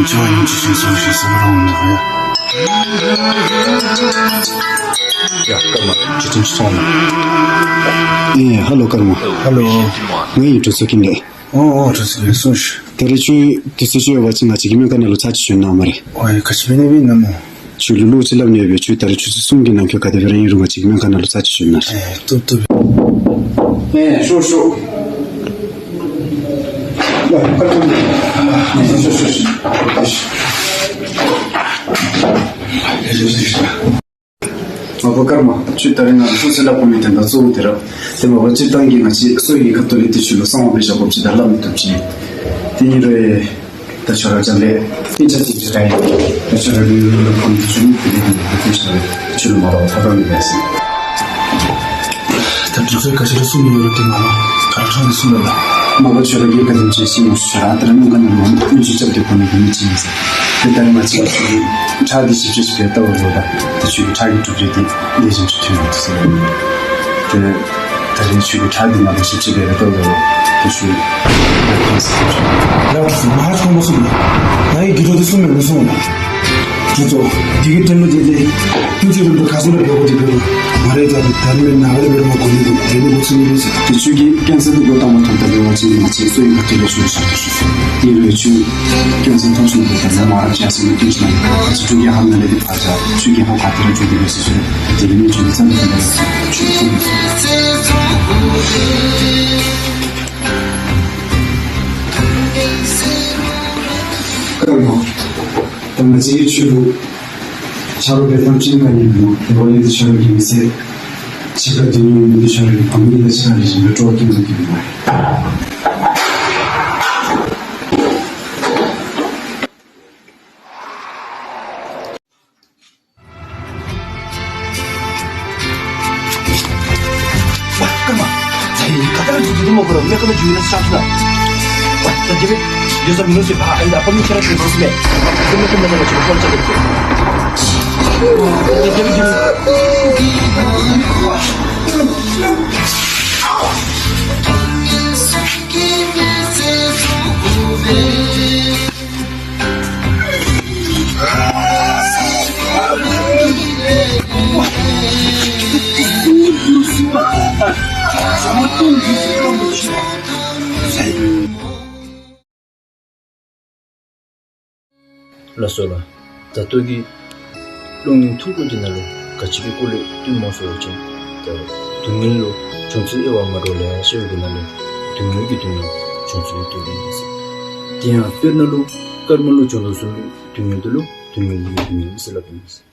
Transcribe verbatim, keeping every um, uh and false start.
ཡ། ཀརྨ་བཅའ་ཁྲིམས་ཅིག་ཚོགས་ནི། ཨེ་ཧ་ལོ་ཀརྨ། ཧ་ལོ། ང་ཨིན་དྲུང་འཚོ་ཀུན་ལེགས། ཨོ་ཨོ། དྲུང་འཚོ་ལགས་སོ་ཤི། ད་རིས་ཁྱོད་དུས་ཚོད་ཅིག་ཡོད་པ་ཅིན་ང་བཅས་ཀྱི་སྨན་ཁང་ནང་ལུ་ཚར་ཅིག་བྱོན་གནང་སྨ་རེ། ཨོ་ཡ། ག་ཅི་འབད་ནི་འབད་ནི་ནམ་མོ། ཁྱོད་ལུ་ལོ་ཅིག་སླབ་ནི་ཡོད་པས། ཁྱོད་ད་རིས་ཆུ་ཚོད་གསུམ་གྱི་ནང་འཁོད་ག་དེ་སྦེ་ར་ཨིན་རུང་ང་བཅས་ཀྱི་སྨན་ཁང་ནང་ལུ་ཚར་ཅིག་བྱོན་གནང་ཤིག། ཨེ་བཏུབ་བཏུབ། ཨེ་ཤོག་ཤོག། ལགས་ཀརྨ། ཤོག་ཤོག་ཤོག། མ་པ་ཀརྨ། ཁྱོད་ད་རིས་ང་ལུ་ཚུར་སླབ་དགོ་མི་དོན་དག་གཙོ་བོ་དེ་ར། ཏེ་མ་པ་སྤྱིར་བཏང་གི་ང་བཅས་གསོ་བའི་ཁ་ཐུག་ལས་ཏེ་ཁྱོད་ལུ་གསང་བ་སྦེ་བཞག་དགོཔ་ཅིག་དང་སླབ་མི་བཏུབ་ཅིག། དེ་ཨིན་རུང་ད་ཁྱོད་ར་ཅ་ལས་ཨིན་ཅ་ཅིག་ཅིག་ར་ཨིན། ད་ཁྱོད་ར་ལུ་ལུ་ལུ་ཁམས་ཏེ་ཁྱོད་ནི་དེ་ལས་དེ་ལས་ཁྱོད་ལུ་མ་རོགས་ཐབས་ར་མི་ལས་ཟེར། ད་དུས་ཚོད་ག་ཅི་ར་གསུངས་ཡོད་རུང་ཏེ་མ་ལོ་ག་ར་ཁྲང་ནི་གསུངས་ལོ་ལགས། མ་པ་ཁྱོད་ར་གིས་ག་དེམ་ཅིག་ཤེས་མི་ཤེས། ཁྱོད་ར་ད་ར་སྨན་ཁང་ནང་ལུ་ཨུན་ཅུ་རྐྱབ་སྟེ་འབག་ནི་གི་མི་ཅིག་ཨིན་ཟེར། ཏེ་ད་རིས་ང་བཅས་ཀྱིས་ཁྱོད་ཀྱི་ཁྲག་འདི་ཞིབ་དཔྱད་ཅིག་འབད་བལྟཝ་ད་ད་ཁྱོད་ཀྱི་ཁྲག་གི་གྲུབ་རིམ་འདི་ལེགས་ཤོམ་ཅིག་ཐོན་ཡོད་ཟེར། ཏེ་ད་རིས་ཁྱོད་ཀྱི་ཁྲག་འདི་ནཱ་ལུ་ཞིབ་དཔྱད་འབད་བལྟཝ་ད་ད་ཁྱོད་ཡར་ཐོན་ཟེར། ཡར་ཐོན་ཟེར། མ་ཧ་ཐོན་པ་སོང་ལགས། ང་གིས་འགྱོ་དོ་འདི་གསུངས་མེན་ན་གསུངས་ལགས། ཁྱོད་ཚུ་འདི་གི་དོན་ལུ་དེ་དེ་ཀུན་གྱིས་རིན་པོ་ཁ་སང་ལུ་འབད་དགོ་དེ་འབད་རུང་མ་རེ་ད་ད་རིས་མེན་ན་ང་ར་འབད་རུང་མ་དགོ་ནི་འདུག། འབད་ནི་འདུག་ཟེར་མི་ལུས་ཟེར། ཏེ་ཁྱོད་ཀྱིས་ཀེན་སར་འདི་འགོ་དང་པ་ཐོབ་ད་འབད་བ་ཅིན་ང་བཅས་གསོ་བའི་ཁ་ཐུག་ལས་ཁྱོད་ལུ་བཞག་དོ་ཤོག་ཟེར། དེ་ལས་ཁྱོད་ཀེན་སར་ཐོབ་སོང་ནུག། ད་ནཱ་མ་ར་བྱ་ཟེར་མི་ཀུན་གྱིས་ང་བཅས་ཁྱོད་ཀྱི་ཧམ་ནང་ལས་དེ་ཕར་བྱ། ཁྱོད་ཀྱི་ཧམ་ག་ཏེ་ར་འགྱོ་དེ་འབད་ཟེར་ཞུ་རུང་དེ་ལས་མི་ཁྱོད་ཀྱིས་ཙམ་ཙམ་འབད་ཟེར་ཁྱོད་ཀྱིས་ཐུབ་མས། ཀརྨ། ད་ང་བཅས་ཀྱིས་ཁྱོད་ལུ་ཆ་རོགས་འབད་ཐངས་ཅིག་གནང་ནི་ཨིན་ནོ། དེ་འབདཝ་ལས་ཏེ་ཁྱོད་ར་གི་མི་ཚེ་ཕྱི་ཁར་སྡོད་ནི་ཡོད་མི་འདི་ཁྱོད་ར་གི་ཕམ་གཉིས་དང་གཅིག་ཁར་ལེགས་ཤོམ་སྦེ་སྤྲོ་བ་སྐྱེད་དགོ་གི་ཨིན་མས། ཀརྨ། ཚ་ཡི་ག་ཏེ་ར་འགྱོ་འགྱོ་དོ་མ་གོ་ར་མེ་ཀ་ནང་འགྱོ་ཡི་ན་ཤ་ཤ་ན། ད་དེ་སྦེ་འགྱོ་ས་མིན་ནུག་ཟེར། ཨ་ཨ་ཨ་ཕམ་གཉིས་ཁྱོད་ར་འགྱོ་དགོ་ཟེར་མས། ད་མེ་ཀ་ནང་ལུ་འགྱོ་དགོ་ཟེར་མས། ད་དེ་སྦེ་འགྱོ། ལགས་སོ་ལགས། ད་ལྟོ་གི་གློག་བརྙན་ཐུང་ཀུ་འདི་ནང་ལུ་ག་ཅི་གི་སྐོར་ལས་སྟོནམ་སྨོ་ཟེར་བ་ཅིན་ད་སྡུག་བསྔལ་ལུ་བྱུང་ཚུལ་དབྱེ་བ་མ་འདྲཝ་ལེ་ཤ་ཡོད་པའི་ནང་ལས་སྡུག་བསྔལ་གྱི་སྡུག་བསྔལ་བྱུང་ཚུལ་སྟོན་ནི་ཨིན་ཟེར། དེ་ཡང་དཔེར་ན་ལུ་ཀརྨ་ལུ་བྱུང་དོ་བཟུམ་སྦེ་སྡུག་བསྔལ་འདི་ལུ་སྡུག་བསྔལ་གྱི་སྡུག་བསྔལ་ཟེར་སླབ་ཨིན་ཟེར།